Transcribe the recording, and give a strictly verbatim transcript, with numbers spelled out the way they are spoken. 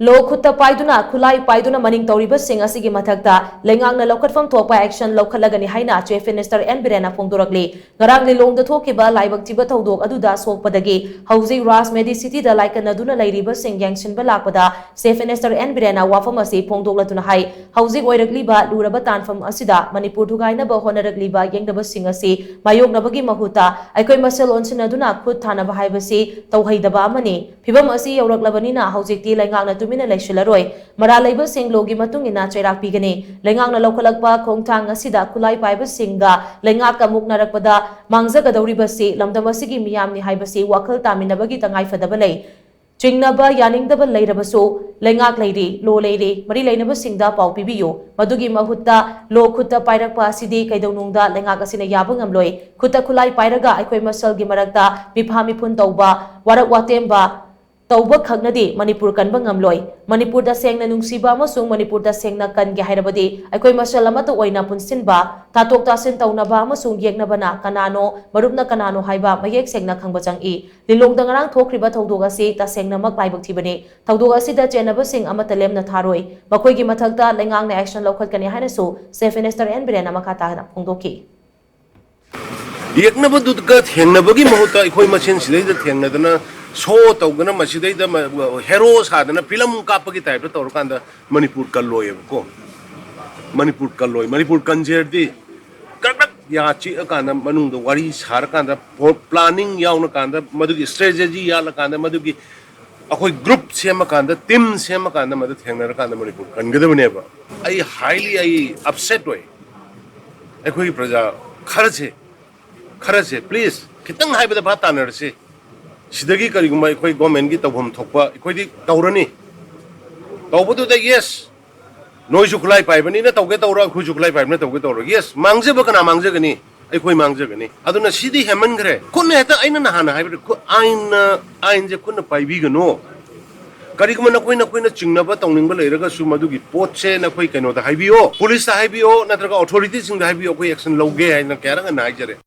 ꯂꯣ ꯈꯨꯠꯇ ꯄꯥꯏꯗꯨꯅ, ꯈꯨꯠꯂꯥꯏ ꯄꯥꯏꯗꯨꯅ ꯃꯅꯤꯡ ꯇꯧꯔꯤꯕꯁꯤꯡ ꯑꯁꯤꯒꯤ ꯃꯊꯛꯇ ꯂꯩꯉꯥꯛꯅ ꯂꯧꯈꯠꯐꯝ ꯊꯣꯛꯄ action ꯂꯧꯈꯠꯂꯒꯅꯤ ꯍꯥꯏꯅ Chief Minister ꯑꯦꯟ ꯕꯤꯔꯦꯟꯅ ꯐꯣꯡꯗꯣꯔꯛꯂꯤ꯫ ꯉꯔꯥꯡ ꯂꯤꯂꯣꯡꯗ ꯊꯣꯛꯈꯤꯕ ꯂꯥꯏꯕꯛ ꯊꯤꯕ ꯊꯧꯗꯣꯛ ꯑꯗꯨꯗ ꯁꯣꯛꯄꯗꯒꯤ ꯍꯧꯖꯤꯛ ꯔꯥꯖ ꯃꯦꯗꯤ ꯁꯤꯇꯤꯗ ꯂꯥꯏꯀꯠꯅꯗꯨꯅ ꯂꯩꯔꯤꯕꯁꯤꯡ ꯌꯦꯡꯁꯤꯟꯕ ꯂꯥꯛꯄꯗ Chief Minister ꯑꯦꯟ ꯕꯤꯔꯦꯟꯅ ꯋꯥꯐꯝ ꯑꯁꯤ ꯐꯣꯡꯗꯣꯛꯂꯗꯨꯅ ꯍꯥꯏ, ꯍꯧꯖꯤꯛ ꯑꯣꯏꯔꯛꯂꯤꯕ ꯂꯨꯔꯕ ꯇꯥꯟꯐꯝ ꯑꯁꯤꯗ ꯃꯅꯤꯄꯨꯔ ꯊꯨꯒꯥꯏꯅꯕ ꯍꯣꯠꯅꯔꯛꯂꯤꯕ ꯌꯦꯡꯅꯕꯁꯤꯡ ꯑꯁꯤ ꯃꯥꯌꯣꯛꯅꯕꯒꯤ ꯃꯍꯨꯠꯇ ꯑꯩꯈꯣꯏ ꯃꯁꯦꯜ ꯑꯣꯟꯁꯤꯟꯅꯗꯨꯅ ꯈꯨꯠ ꯊꯥꯅꯕ ꯍꯥꯏꯕꯁꯤ ꯇꯧꯍꯩꯗꯕ ꯑꯃꯅꯤ꯫ ꯐꯤꯚꯝ ꯑꯁꯤ ꯌꯧꯔꯛꯂꯕꯅꯤꯅ ꯍꯧꯖꯤꯛꯇꯤ ꯂꯩꯉꯥꯛꯅ ꯇꯨꯃꯤꯟꯅ ꯂꯩꯁꯤꯜꯂꯔꯣꯏ꯫ ꯃꯔꯥꯜ ꯂꯩꯕꯁꯤꯡ ꯂꯣꯒꯤ ꯃꯇꯨꯡ ꯏꯟꯅ ꯆꯩꯔꯥꯛ ꯄꯤꯒꯅꯤ꯫ ꯂꯩꯉꯥꯛꯅ ꯂꯧꯈꯠꯂꯛꯄ ꯈꯣꯡꯊꯥꯡ ꯑꯁꯤꯗ ꯈꯨꯠꯂꯥꯏ ꯄꯥꯏꯕꯁꯤꯡꯒ ꯂꯩꯉꯥꯛꯀ ꯃꯨꯛꯅꯔꯛꯄꯗ ꯃꯥꯡꯖꯒꯗꯧꯔꯤꯕꯁꯤ ꯂꯝꯗꯝ ꯑꯁꯤꯒꯤ ꯃꯤꯌꯥꯝꯅꯤ ꯍꯥꯏꯕꯁꯤ ꯋꯥꯈꯜ ꯇꯥꯃꯤꯟꯅꯕꯒꯤ ꯇꯉꯥꯏꯐꯗꯕ ꯂꯩ꯫ ꯆꯤꯡꯅꯕ ꯌꯥꯅꯤꯡꯗꯕ ꯂꯩꯔꯕꯁꯨ ꯂꯩꯉꯥꯛ ꯂꯩꯔꯤ, ꯂꯣ ꯂꯩꯔꯤ, ꯃꯔꯤ ꯂꯩꯅꯕꯁꯤꯡꯗ ꯄꯥꯎ ꯄꯤꯕꯤꯌꯨ꯫ ꯃꯗꯨꯒꯤ ꯃꯍꯨꯠꯇ ꯂꯣ ꯈꯨꯠꯇ ꯄꯥꯏꯔꯛꯄ ꯑꯁꯤꯗꯤ ꯀꯩꯗꯧꯅꯨꯡꯗ ꯂꯩꯉꯥꯛ ꯑꯁꯤꯅ ꯌꯥꯕ ꯉꯝꯂꯣꯏ꯫ ꯈꯨꯠꯇ ꯈꯨꯠꯂꯥꯏ ꯄꯥꯏꯔꯒ ꯑꯩꯈꯣꯏ ꯃꯁꯦꯜꯒꯤ ꯃꯔꯛꯇ ꯃꯤꯐꯥ ꯃꯤꯐꯨꯟ ꯇꯧꯕ, ꯋꯥꯔꯛ ꯋꯥꯇꯦꯝꯕ ꯇꯧꯕ ꯈꯛꯅꯗꯤ ꯃꯅꯤꯄꯨꯔ ꯀꯟꯕ ꯉꯝꯂꯣꯏ꯫ ꯃꯅꯤꯄꯨꯔ ꯇꯁꯦꯡꯅ ꯅꯨꯡꯁꯤꯕ ꯑꯃꯁꯨꯡ ꯃꯅꯤꯄꯨꯔ ꯇꯁꯦꯡꯅ ꯀꯟꯒꯦ ꯍꯥꯏꯔꯕꯗꯤ ꯑꯩꯈꯣꯏ ꯃꯁꯦꯜ ꯑꯃꯠꯇ ꯑꯣꯏꯅ ꯄꯨꯟꯁꯤꯟꯕ, ꯇꯥꯊꯣꯛ ꯇꯥꯁꯤꯟ ꯇꯧꯅꯕ ꯑꯃꯁꯨꯡ ꯌꯦꯛꯅꯕꯅ ꯀꯅꯥꯅꯣ, ꯃꯔꯨꯞꯅ ꯀꯅꯥꯅꯣ ꯍꯥꯏꯕ ꯃꯌꯦꯛ ꯁꯦꯡꯅ ꯈꯪꯕ ꯆꯪꯏ꯫ ꯂꯤꯂꯣꯡꯗ ꯉꯔꯥꯡ ꯊꯣꯛꯈ꯭ꯔꯤꯕ ꯊꯧꯗꯣꯛ ꯑꯁꯤ ꯇꯁꯦꯡꯅꯃꯛ ꯂꯥꯏꯕꯛ ꯊꯤꯕꯅꯤ꯫ ꯊꯧꯗꯣꯛ ꯑꯁꯤꯗ ꯆꯦꯟꯅꯕꯁꯤꯡ ꯑꯃꯠꯇ ꯂꯦꯝꯅ ꯊꯥꯔꯣꯏ꯫ ꯃꯈꯣꯏꯒꯤ ꯃꯊꯛꯇ ꯂꯩꯉꯥꯛꯅ action ꯂꯧꯈꯠꯀꯅꯤ ꯍꯥꯏꯅꯁꯨ Chief Minister ꯑꯦꯟ ꯕꯤꯔꯦꯟꯅ ꯃꯈꯥ ꯇꯥꯅ ꯐꯣꯡꯗꯣꯛꯈꯤ꯫ ꯌꯦꯛꯅꯕꯗꯨꯒ ꯊꯦꯡꯅꯕꯒꯤ ꯃꯍꯨꯠꯇ ꯑꯩꯈꯣꯏ ꯃꯁꯦꯟ ꯁꯤꯗꯩꯗ ꯊꯦꯡꯅꯗꯅ ꯁꯣ ꯇꯧꯗꯅ ꯃꯁꯤꯗꯩꯗ ꯃ-, ꯍꯦꯔꯣ ꯁꯥꯗꯅ ꯐꯤꯂꯝ ꯀꯥꯞꯄꯒꯤ ꯇꯥꯏꯞꯇ ꯇꯧꯔꯀꯥꯟꯗ ꯃꯅꯤꯄꯨꯔ ꯀꯜꯂꯣꯏꯌꯦꯕꯀꯣ꯫ ꯃꯅꯤꯄꯨꯔ ꯀꯜꯂꯣꯏ꯫ ꯃꯅꯤꯄꯨꯔ ꯀꯟꯖꯔꯗꯤ ꯀ꯭ꯔꯛ ꯀ꯭ꯔꯛ ꯌꯥ ꯆꯤꯛꯑꯀꯥꯟꯗ ꯃꯅꯨꯡꯗ ꯋꯥꯔꯤ ꯁꯥꯔꯀꯥꯟꯗ ꯄꯣ-, planning ꯌꯥꯎꯅꯀꯥꯟꯗ ꯃꯗꯨꯒꯤ strategy ꯌꯥꯜꯂꯀꯥꯟꯗ ꯃꯗꯨꯒꯤ ꯑꯩꯈꯣꯏ group ꯁꯦꯝꯃꯀꯥꯟꯗ, team ꯁꯦꯝꯃꯀꯥꯟꯗ ꯃꯗꯨ ꯊꯦꯡꯅꯔꯀꯥꯟꯗ ꯃꯅꯤꯄꯨꯔ ꯀꯟꯒꯗꯕꯅꯦꯕ꯫ ꯑꯩ highly ꯑꯩ upset ꯑꯣꯏ ꯑꯩꯈꯣꯏꯒꯤ ꯄ꯭ꯔꯖꯥ ꯈꯔꯁꯦ꯫ ꯈꯔꯁꯦ please ꯈꯤꯇꯪ ꯍꯥꯏꯕꯗ ꯚꯥꯞ ꯇꯥꯅꯔꯁꯤ꯫ ꯁꯤꯗꯒꯤ ꯀꯔꯤꯒꯨꯝꯕ ꯑꯩꯈꯣꯏ government ꯀꯤ ꯇꯧꯐꯝ ꯊꯣꯛꯄ ꯑꯩꯈꯣꯏꯗꯤ ꯇꯧꯔꯅꯤ꯫ ꯇꯧꯕꯗꯨꯗ yes, ꯅꯣꯏꯁꯨ ꯈꯨꯠꯂꯥꯏ ꯄꯥꯏꯕꯅꯤꯅ ꯇꯧꯒꯦ ꯇꯧꯔꯣ, ꯑꯩꯈꯣꯏꯁꯨ ꯈꯨꯠꯂꯥꯏ ꯄꯥꯏꯕꯅꯤꯅ ꯇꯧꯒꯦ ꯇꯧꯔꯣ꯫ Yes, ꯃꯥꯡꯖꯕ ꯀꯅꯥ ꯃꯥꯡꯖꯒꯅꯤ? ꯑꯩꯈꯣꯏ ꯃꯥꯡꯖꯒꯅꯤ꯫ ꯑꯗꯨꯅ ꯁꯤꯗꯤ ꯍꯦꯟꯃꯟꯈ꯭ꯔꯦ꯫ ꯈꯨꯠꯅ ꯍꯦꯛꯇ ꯑꯩꯅ ꯅꯍꯥꯟꯅ ꯍꯥꯏꯕꯗ ꯈꯨꯠ ꯑꯥꯏꯟꯅ, ꯑꯥꯏꯟꯁꯦ ꯈꯨꯠꯅ ꯄꯥꯏꯕꯤꯒꯅꯨ꯫ ꯀꯔꯤꯒꯨꯝꯕ ꯅꯈꯣꯏ ꯅꯈꯣꯏꯅ ꯆꯤꯡꯅꯕ ꯇꯧꯅꯤꯡꯕ ꯂꯩꯔꯒꯁꯨ ꯃꯗꯨꯒꯤ ꯄꯣꯠꯁꯦ ꯅꯈꯣꯏ ꯀꯩꯅꯣꯗ ꯍꯥꯏꯕꯤꯌꯣ, police ꯇ ꯍꯥꯏꯕꯤꯌꯣ, ꯅꯠꯇ꯭ꯔꯒ authority ꯁꯤꯡꯗ ꯍꯥꯏꯕꯤꯌꯣ, ꯑꯩꯈꯣꯏ action ꯂꯧꯒꯦ ꯍꯥꯏꯅ ꯀꯌꯥꯔꯛ ꯍꯟꯅ ꯍꯥꯏꯖꯔꯦ꯫